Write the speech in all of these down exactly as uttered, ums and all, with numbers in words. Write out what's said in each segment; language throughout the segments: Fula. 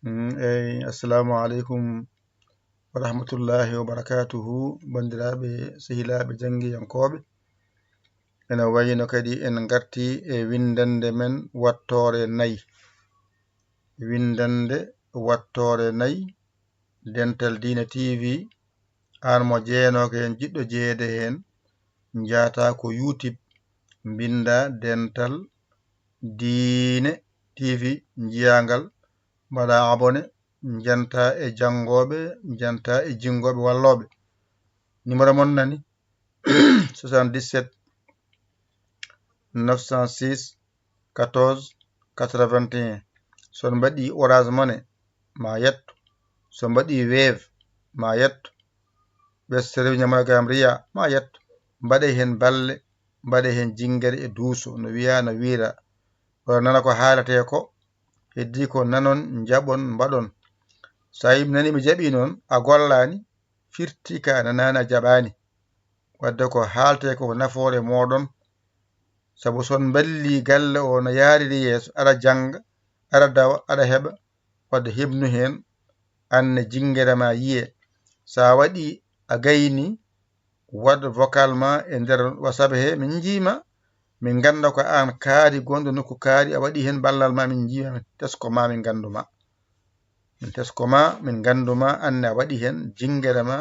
Mm, eyi, assalamu aleykum wa rahmatullahi wa barakatuhu, banndiraaɓe, sehilaaɓe, janngiyankooɓe. Ene wayno kadi en ngarti e winndannde men wattoore nayi. Winndannde wattoore nayi, Dental Diina T V, aan mo jeenooka heen, jiɗɗo jeyeede heen, njaata ko YouTube, mbinnda Dental Diine T V, njiyaa ngal, mbaɗa abonné, njanta e janngooɓe, njanta e jinngooɓe wallooɓe. Numéro mon nani, soixante-dix-sept, neuf cent six, quatorze, quatre-vingt-un. So on mbaɗi Orange Money, ma yetto. So on mbaɗi Wave, ma yetto. Western Union, MoneyGram, Ria, ma yetto. Mbaɗe heen balle, mbaɗe heen jinngere e duuso, no wiyaa, no wiiraa. Oɗon nana ko haaletee ko, heddii ko nanon, njaɓon, mbaɗon. So a yii mi nanii mi jaɓii noon, a gollaani, firti ka a nanaani, a jaɓaani. Wadde ko haaletee ko, ko nafoore mooɗon. Sabu so on mballii galle o no yaariri yeeso, aɗa jannga, aɗa dawa, aɗa heɓa. Wadde heɓnu heen, aan ne jinngere ma yiye. So a waɗi, a gayni, waɗ vocal ma e nder WhatsApp he, min njii ma, min ngannda ko aan kaari gonɗo nokku kaari, a waɗi heen ballal ma, min njii ma, min tesko ma, min nganndu ma. Min tesko ma, min nganndu ma, aan ne a waɗi heen jinngere ma,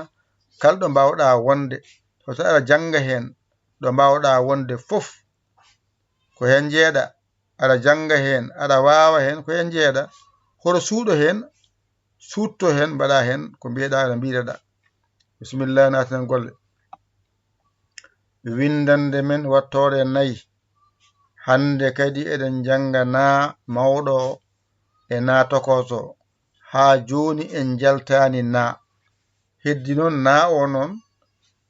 kala ɗo mbaawɗaa wonde, so tawi aɗa jannga heen, ɗo mbaawɗaa wonde fof, ko heen njeeɗa, aɗa jannga heen, aɗa waawa heen, ko heen njeeɗa, hoto suuɗo heen, suutto heen, mbaɗa heen ko mbiyeɗaa, no mbiireɗaa. Bisimilla, naaten golle. Winndannde men wattoore nayi. Hannde kadi eɗen njannga naa mawɗo o e naa tokooso o. Haa jooni en njaltaani naa. Heddi noon naa o noon,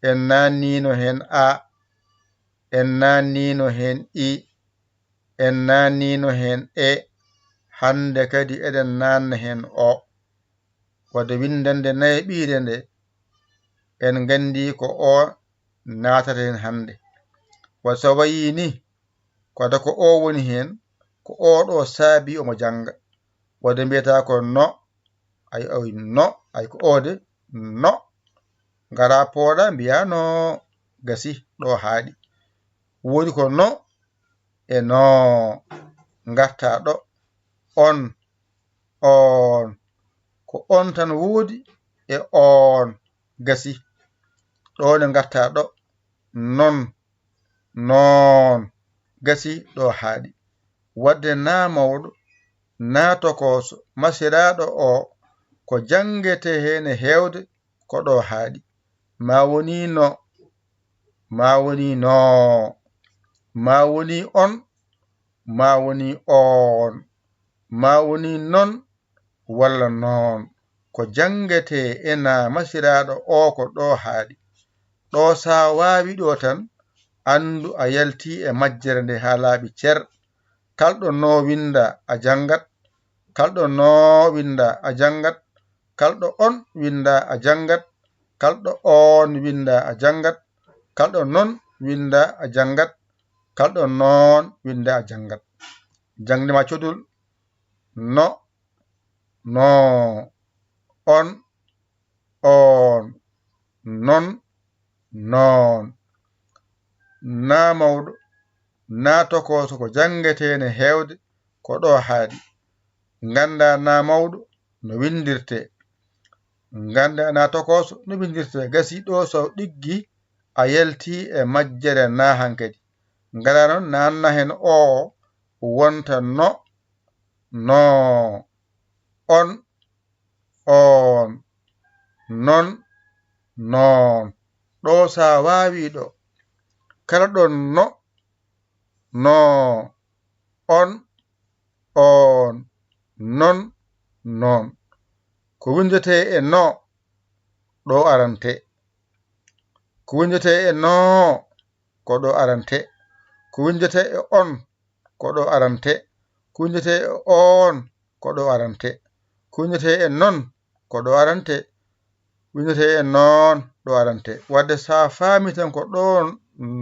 en naanniino heen a, en naanniino heen i, en naanniino heen e, hannde kadi eɗen naanna heen o. Wadde winndannde nayaɓiire nde, en nganndi ko o naatata heen hannde. Wadde so wayii ni, ko ada ko o woni heen, ko o ɗo saabi omo jannga. Wadde mbiyataa ko no, ay, ay, no, ay, ko o de, no. Ngara pooɗa, mbiyaa no, gasi, ɗo haaɗi. Woodi ko no e no, ngarta ɗo, on, oon. Ko on tan woodi e oon, gasi. Ɗo ne ngarta ɗo, non, noon, gasi, ɗo haaɗi. Wadde naa mawɗo, naa tokooso, masiraaɗo o, ko janngetee heen e heewde, ko ɗo haaɗi. Ma woni no, ma woni noo, ma woni on, ma woni oon, ma woni non, walla noon. Ko janngetee e naa masiraaɗo o ko ɗo haaɗi. Ɗo so a waawi ɗo tan, anndu a yaltii e majjere nde haa laaɓi cer. Kala ɗo no winnda a janngat, kala ɗo no winnda a janngat, kala ɗo on winnda a janngat, kala ɗo oon winnda a janngat, kala ɗo non winnda a janngat, kala ɗo noon winnda a janngat. Jaŋde ma codol, no, noo, on, oon, non, noon. Naa mawɗo, naa tokooso ko janngetee ne heewde, ko ɗo haaɗi. Ngannda naa mawɗo no winndirtee. Ngannda naa tokooso no winndirtee. Gasi ɗo so ɗiggi a yaltii e majjere naa hankadi. Ngara noon naanna heen o wonta no, noo, on, oon, non, noon. Ɗo so a waawi ɗo, kala ɗo no, noo, on, oon, non, noon. Ko winndetee e no, ɗo arantee. Ko winndetee e noo, ko ɗo arantee. Ko winndetee e on, ko ɗo arantee. Ko winndetee e oon, ko ɗo arantee. Ko winndetee e non, ko ɗo arantee. Winndetee e noon, ɗo arantee. Wadde so a faami tan ko ɗo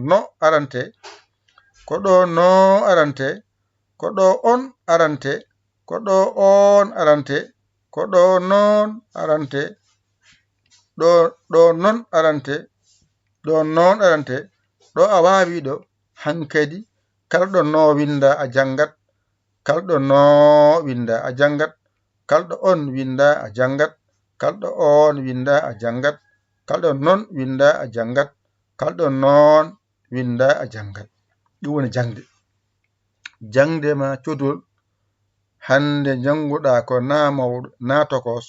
no arantee, ko ɗo noo arantee, ko ɗo on arantee, ko ɗo oon arantee, ko ɗo noon arante, ɗo, ɗo noon arante, ɗo noon arante, ɗo a waawi ɗo hankadi, kala ɗo no winnda a janngat, kala ɗo no winnda a janngat, kala ɗo on winnda a janngat, kala ɗo on winnda a janngat, kala ɗo noon winnda a janngat, kala ɗo noon winnda a janngat. Ɗum woni jaŋde. Jaŋde ma codol, hannde njannguɗaa ko na mawɗo, na tokos,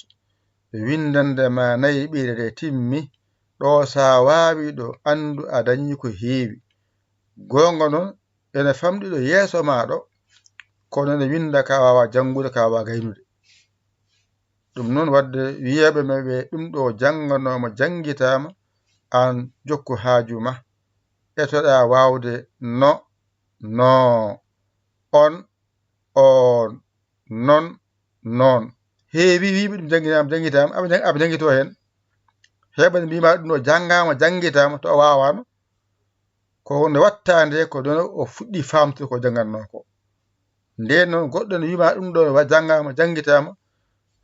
winndande ma nayi ɓiire ɗe timmi, ɗo sa waawi ɗo anndu a dañi ko heewi. Goonga noon, ene famɗi ɗo yeeso ma ɗo, kono ene winnda ka waawa janngude, ka waawa gaynude. Ɗum noon waɗde wiyeeɓe ma ɓe ɗum ɗo jannganooma, janngitaama, aan jokku haaju ma. Etoɗaa waawde no, no, on, oon, non, noon. Heewi wiiɓe ɗum jannginaama, janngitaama, aɓe njang-, aɓe njanngitoo heen. Heɓa ne mbiima ɗum ɗo janngaama, janngitaama, to o waawaano. Ko nde wattaande ko ɗon o fuɗɗi faamtude ko janngannoo ko. Ndeen noon goɗɗo ne wiima ɗum ɗo wa-, janngaama, janngitaama.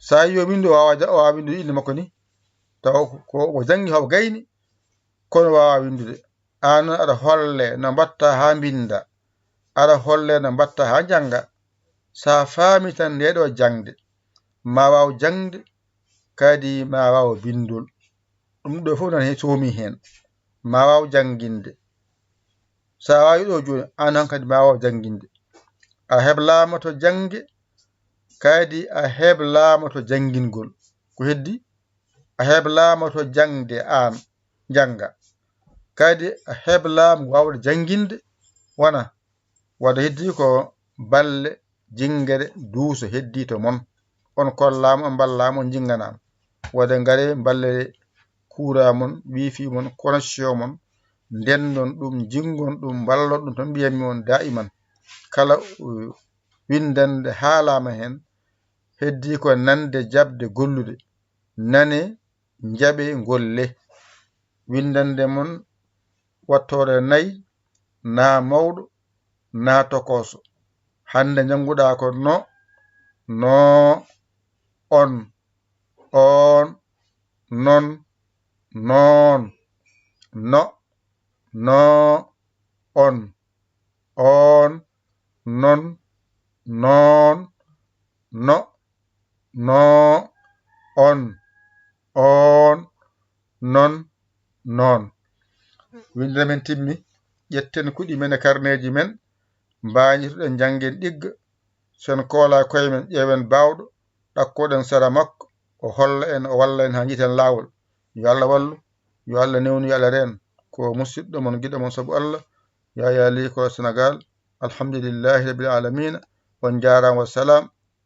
So a yii o winndo, o waawa ja-, o waawa winndude innde makko ni. Tawa ko, ko o janngi, o gayni, kono waawaa winndude. Aan noon aɗa holle no mbaɗta haa mbinnda. Aɗa holle no mbaɗta haa njannga. So a faami tan ndee ɗo jaŋde, ma waaw jaŋde, kadi ma waaw binndol. Ɗum ɗo fof nan he soomi heen. Ma waaw jannginde. So a waawi ɗo jooni, aan hankadi ma waaw jannginde. A heblaama to jaŋde, kadi a heblaama to janngingol. Ko heddi? A heblaama to jaŋde aan, jannga. Kadi a heblaama waawde jannginde, wona. Wada heddi ko balle, jinngere, duuso heddi to mon. On kollaama, on mballaama, on jinnganaama. Wada ngare mballe kuuraa mon, wifi mon, connexion mon, ndenndon ɗum, jinngon ɗum, mballon ɗum, tan mbiyatmi on daa'iman. Kala, uh, winndannde haalaama heen, heddi ko nande, jaɓde, gollude. Nane, njaɓe, ngolle. Winndannde mon wattoore nayi, na mawɗo, na tokooso. Hannde njannguɗaa ko no, no, on, oon, non, noon, no, no, on, oon, non, noon, no, no, on, oon, non, noon. Winnde men timmi, ƴetten kuɗi men e karneeji men, mbañitoɗen, njanngen ɗigga, so en koolaa koye men, ƴeewen baawɗo, ɗakkoɗen sara makko, o holla en, o walla en haa njiiten laawol. Yo Allah wallu, yo Allah newnu, yo Allah reen. Ko musidɗo mon, giɗo mon sabu Allah, Yaya Ly ko Sénégal. Alhamdulillahi Rabbil Alamina. On njaaraama, wa salaam.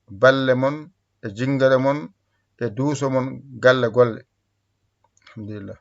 Balle mon, e jinngere mon, e duuso mon, galle golle. Alhamdulillah.